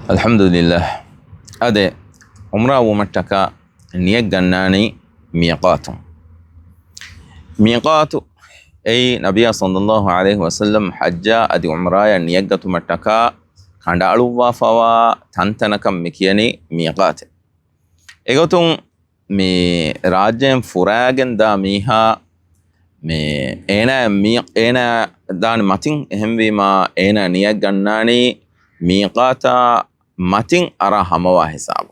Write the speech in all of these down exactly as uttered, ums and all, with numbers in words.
އަލްޙަމްދުލިއްލާހް. އާދެ، ޢުމްރާ ވުމަށްޓަކާ ނިޔަތް ގަންނާނީ މީޤާތުން. މީޤާތު އެއީ ނަބިއްޔާ ޞައްލައްލާހު ޢަލައިހި ވަސައްލަމް ޙައްޖާ އަދި ޢުމްރާޔަށް ނިޔަތްގަތުމަށްޓަކާ ކަނޑައަޅުއްވާފަވާ ތަންތަނަކަށް މި ކިޔަނީ މީޤާތެއް. އެގޮތުން މި ރާއްޖޭން ފުރާގެން ދާ މީހާ މި އޭނާ މީ-، އޭނާ ދާނެ މަތިން، އެހެންވީމާ އޭނާ ނިޔަތް ގަންނާނީ މީޤާތާ މަތިން އަރާ ހަމަވާ ހިސާބު.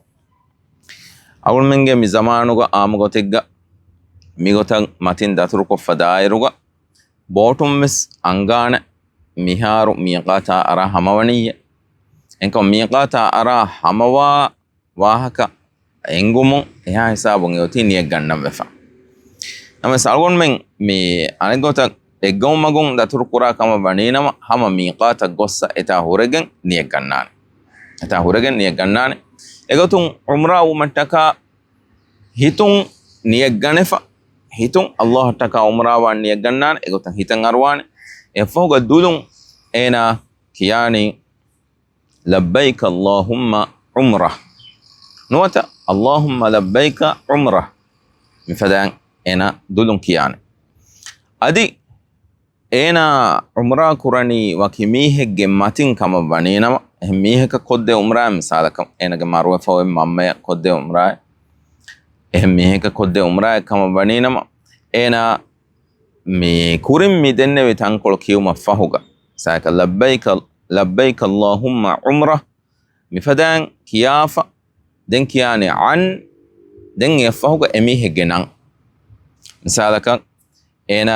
އަޅުގަނޑުމެންގެ މި ޒަމާނުގަ އާއްމު ގޮތެއްގަ މިގޮތަށް މަތިން ދަތުރުކޮށްފަ ދާއިރުގަ ބޯޓުން ވެސް އަންގާނެ މިހާރު މީޤާތާ އަރާ ހަމަވަނިއްޔޭ. އެންކަމަ މީޤާތާ އަރާ ހަމަވާ ވާހަކަ އެނގުމުން އެހާ ހިސާބުން އެއޮތީ ނިޔަތް ގަންނަން ވެފަ. ނަމަވެސް އަޅުގަނޑުމެން މި އަނެއްގޮތަށް އެއްގައުމަގުން ދަތުރު ކުރާ ކަމަށް ވަނީނަމަ، ހަމަ މީޤާތަށް ގޮއްސަ އެތާ ހުރެގެން ނިޔަތް ގަންނާނެ. އެތާ ހުރެގެން ނިޔަތް ގަންނާނެ. އެގޮތުން ޢުމްރާ ވުމަށްޓަކާ ހިތުން ނިޔަތް ގަނެފަ، ހިތުން ﷲ އަށްޓަކާ ޢުމްރާ ވާން ނިޔަތް ގަންނާނެ. އެގޮތަށް ހިތަށް އަރުވާނެ. އެއަށްފަހުގަ ދުލުން އޭނާ ކިޔާނީ، "ލައްބައިކަ ﷲ ޢުމްރަ." ނުވަތަ، "ﷲ ލައްބައިކަ ޢުމްރަ." މިފަދައިން އޭނާ ދުލުން ކިޔާނެ. އަދި އޭނާ ޢުމްރާ ކުރަނީ ވަކި މީހެއްގެ މަތިން ކަމަށް ވަނީނަމަ، އެހެން މީހަކަށް ކޮށްދޭ ޢުމްރާއެއް، މިސާލަކަށް އޭނާގެ މަރުވެފަ އޮތް މަންމަޔަށް ކޮށްދޭ ޢުމްރާއެއް، އެހެން މީހަކަށް ކޮށްދޭ ޢުމްރާއެއް ކަމަށް ވަނީނަމަ، އޭނާ މި ކުރިން މި ދެންނެވި ތަންކޮޅު ކިޔުމަށް ފަހުގަ، ސާކަ، "ލައްބައިކަ، ލައްބައިކަ ﷲ ޢުމްރަ." މިފަދައިން ކިޔާފަ، ދެން ކިޔާނެ ޢަން، ދެން އެއަށްފަހުގަ އެމީހެއްގެ ނަން. މިސާލަކަށް، އޭނާ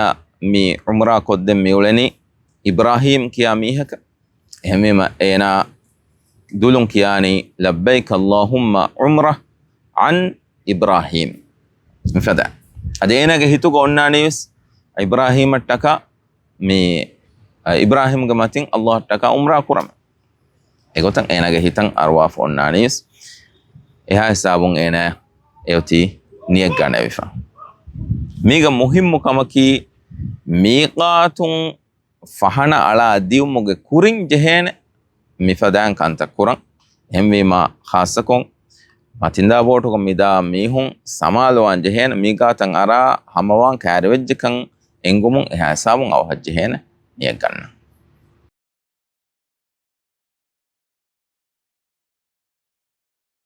މި ޢުމްރާ ކޮށްދެން މިއުޅެނީ އިބްރާހީމް ކިޔާ މީހަކަށް. އެހެންވީމަ، އޭނާ ދުލުން ކިޔާނީ، "ލައްބައިކަ ﷲ ޢުމްރަ ޢަން އިބްރާހީމް." މިފަދަ. އަދި އޭނާގެ ހިތުގަ އޮންނާނީވެސް އިބްރާހީމަށްޓަކާ މި، އަ، އިބްރާހީމްގެ މަތިން ﷲ އަށްޓަކާ ޢުމްރާ ކުރަމެ. އެގޮތަށް އޭނާގެ ހިތަށް އަރުވާފަ އޮންނާނީވެސް އެހާ ހިސާބުން އޭނާ އެއޮތީ ނިޔަތް ގަނެވިފަ. މީގަ މުހިއްމު ކަމަކީ، މީޤާތުން ފަހަނަ އަޅާ ދިއުމުގެ ކުރިން ޖެހޭނެ މިފަދައިން ކަންތައް ކުރަން. އެހެންވީމާ، ޚާއްޞަކޮށް މަތިންދާ ބޯޓުގަ މިދާ މީހުން ސަމާލުވާން ޖެހޭނެ، މީޤާތަށް އަރާ ހަމަވާން ކައިރިވެއްޖެކަން އެނގުމުން އެހާ ހިސާބުން އަވަހަށް ޖެހޭނެ ނިޔަތް ގަންނަން.